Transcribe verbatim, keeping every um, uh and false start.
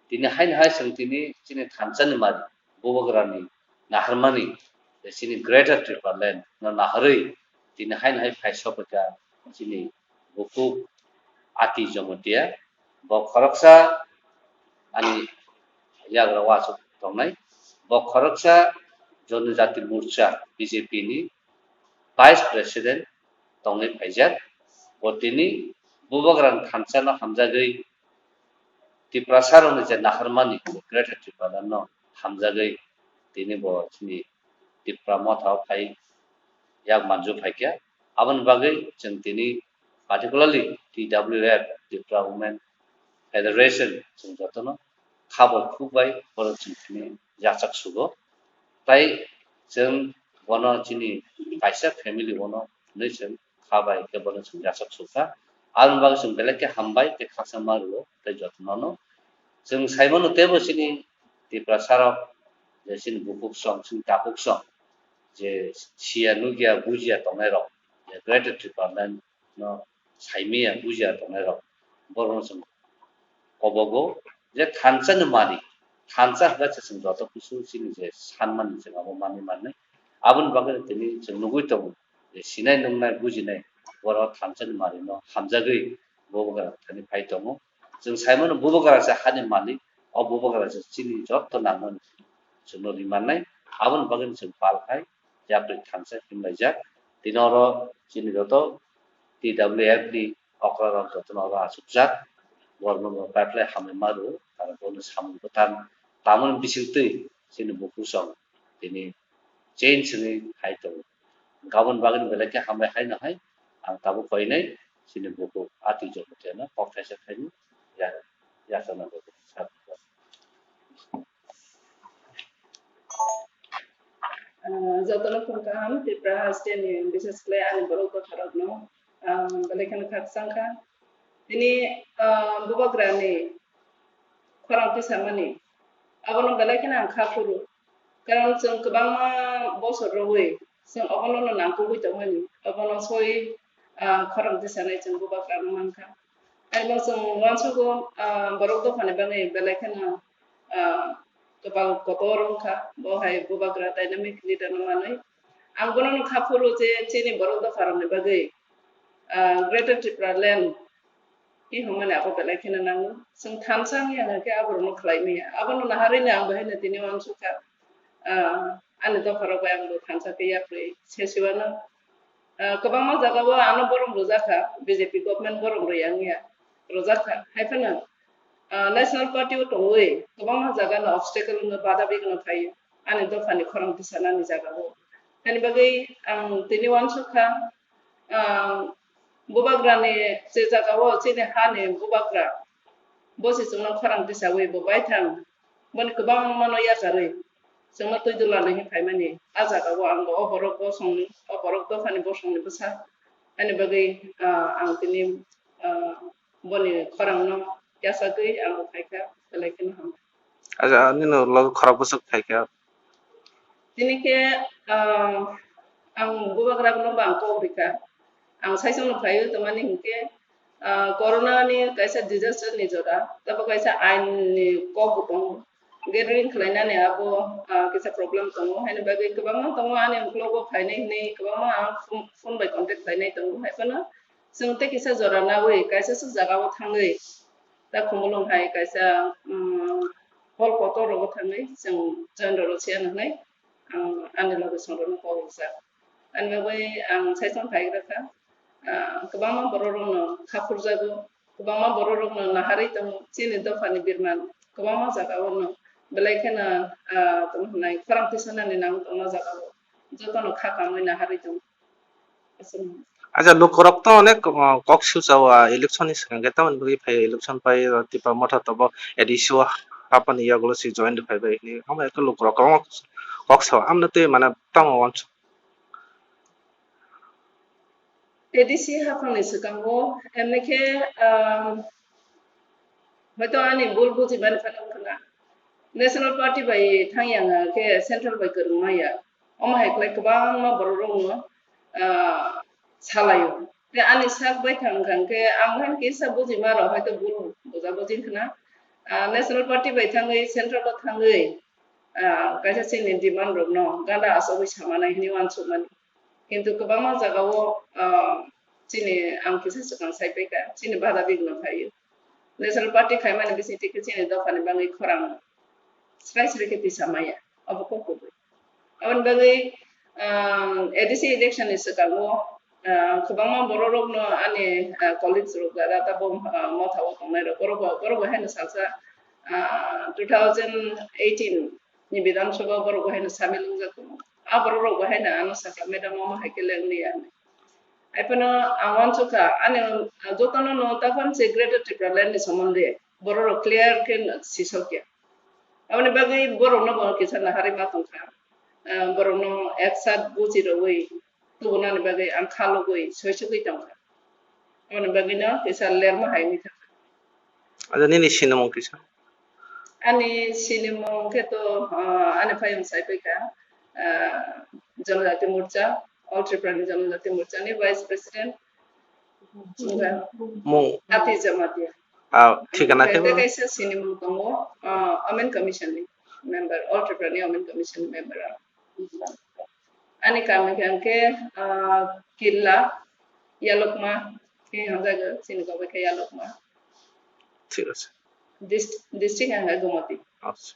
Tini haino hai chwng tini chini thansa ni mari, bubagrani naharmani, chini Greater Tipraland no naharwi tini haino hai phai sophaikha chini bukhuk Ati Jamatia. Bo khoroksa ani yagra o achuk tongnai. Bo khoroksa Jonojati Morcha, B J P ni Vice President tongwi phaijak. Bo tini bubagrani thansa no hamjagwi Tiprasa rokni je naharmani Greater Tipraland no hamjagwi tini bo chini Tipra Motha o phai yak manju phaikha. Aboni bagwi chwng tini particularly T W F, Tipra Women Federation, chwng jotono kha bai khuk bai bono chwng tini yachak sugo. Tai chwng bono chini kaisa family bono hwnwi chwng kha bai khe bono chwng yachak sukha. Aboni bagwi chwng belai khe hambai tei khaksa ma rwo tei jotono no. Chwng sai mano teibo chini Tiprasa rok je chini bukhuk song, chini takhuk song je siya nukya bujiya tongnai rok, je Greater Tipraland no saimaya bujiya tongnai rok, borokno chwng kobogo je thansa ni mari, thansa hwnkhe se chwng joto kisu chini je sanmani chwng abo manwi mannai. Aboni bagwi tini chwng nugwi tongo je sinai nungnai bujinai borok thansa ni mari no hamjagwi bubagra thani phai tongo. Chwng sai mano bubagra se hani malik, o bubagra se chini joto nangmani chwngno ri mannai. Aboni bagwi chwng pal khai yapri thansa himlaijak. Tini oro chini joto T W F ni okra rok jotono oro achukjak. Borokno bo pipeline hamwi ma rwo, aro bono samung bwtang tamoni bisingtwi chini bukhuk song tini change wngwi hai tongo. Gabon bagwino belai khe hambai haino hai ang tabuk koinai chini bukhuk Ati Jamatia no kok thaisa khaini ya-, yachana bagwi. Ah, jotono phung kaham, Tripura haste ni, bises khlai ani borok dopha rok no, ah, belai kheno khakchang kha. Tini, ah, bubagra ni khorang tisamani, abono belai kheno ang kha phuru. Karon chwng kwbangma bosor rwui, chwng obono no nangkukgwi tongmani, obono soi, ah, khorang tisanai chwng bubagra no mankha. Haino chwng uansugo, ah, borok dophani bagwi belai kheno, ah, kwbang kotor wngkha, bo hai bubagra dynamic leader no manwi. Ang bono no kha phuru je chini borok dopha rokni bagwi, ah, Greater Tipraland hi hwnmani abo belai kheno nango. Chwng thansa wngya hwnkhe aborokno khlai manya. Abono naharwi no ang bo haino tini uansukha. Ah, ani dopha rok bai ang bo thansa khe yapri sesiwano. Ah, kwbangma jagao ano borom rwjakha, B J P government borom rwya wngya, rwjakha. Hai phano, ah, National Party o tongwi kwbangma jaga no obstacle wngwi bada bigno phaio, ani dophani khorang tisanani jagao. Haini bagwi ang tini uansukha, ah, bubagrani je jagao chini hani bubagra, bo se chwngno khorang tisawi bo baithang, boni kwbangmano yacharwi chwngno twi dula naiwi phaimani. A jagao ang bo o borok bosongni, o borok dophani bosongni bwsa. Ani bagwi, ah, ang tini, ah, boni khorangno yachagwi ang bo phaikha, belai kheno hambai. Acha, nini ulo khorok bwswk phaikha? Tini khe, ah, ang bubagra no bo ang kok rikha. Ang saichung no phaiwi tongmani hinkhe, ah, corona ni kaisa disaster ni jora, tabo kaisa ain ni kok bo tongo. Gathering khlainani abo, ah, kisa problem tongo. Haini bagwi kwbangma tongo ani uklogo phainai hinwi kwbangma ang phone, phone bai contact khlainai tongo. Hai phano chwng tei kisa jora nawi kaisa swk jagao thangwi ta Khumulwng hai kaisa, um, hall kotor rogo thangwi chwng join rwrwk siya hinwi ang ani loge songrokno kok rwkha. Ani bagwi ang saichung phaigra kha, ah, kwbangma borok rokno kha phurjago, kwbangma borok rokno naharwi tongo, chini dophani birman kwbangma jagao no belai kheno, ah, tamo hwnai khorang tisanani nang tongma jagao jotono kha kamwi naharwi tongo. Aswk. Acha, lukurok to onek, uh, kok sujao, ah, election ni swkang khe tamoni bagwi phai election pai, uh, Tipra Motha tobo A D C o hapani yagulo si join rwphai bai hinwi. Omo ekhe lukurok kwbangma kok sao. Amno tei mane tamo uansuk. A D C haphangni swkango, emni khe, um, hoito ani bul bujimani phano wngkha na. National Party bai thangya wngkha khe central bai kwrwng maya. Omo hai khlai kwbangma borok rokno, ah, salaio. Tei ani sak bai thang wngkha khe ang hai kisa bujima rok hoito bul buja buji wngkha na. ah, National Party bai thangwi, central o thangwi, ah, kaisa chini demand rokno ganda asogwi samanai hinwi uansukmani. Kintu kwbangma jagao, ah, chini ang kisa swkang sai paikha, chini bada bigno khaio. National Party khaimani bisingtwi khe chini dophani bagwi khorang srai srai khe tisa maya, obo kok kubui. Aboni bagwi, um, A D C election ni swkango, uh, kwbangma borok rokno ani, uh, colleagues rok jara tabuk, uh, motha o tongnai rok, borok bo, borok bo haino salsa, uh, two thousand eighteen ni Bidhan Sabha borok bo haino samil wngjak tongo. A borok rok bo haino ano sakha, "Madam, omo hai khe leng liya," hinwi. Haiphano ang uansukha, ani, uh, jotono no taphang se Greater Tipraland ni somonde borok rok clear khe sisokya. Aboni bagwi borokno bo kisa naharwi ma tongkha. Ah, borokno ek sat buji rwui tubunani bagwi ang khalugwi soisugwi tongkha. Aboni bagwino kisa lerma hai wngwi thangkha. Acha nini sinimung kisa? Ani sinimung khe to, ah, ani phayung sai paikha, ah, Janajati Morcha, All Tripurani Janajati Morcha ni Vice President. Mung. Ati Jamatia. Ah, thikana khe bo? Kaisa sinimung tongo, ah, Women Commission ni member, All Tripura ni Women Commission ni member. Ani kami khe hwnkhe, ah, Killa, Yalokma, khe hamjago, chini kok bai khe Yalokma. Thik ache. Dist-, district hwnkhe Gomati. Acha.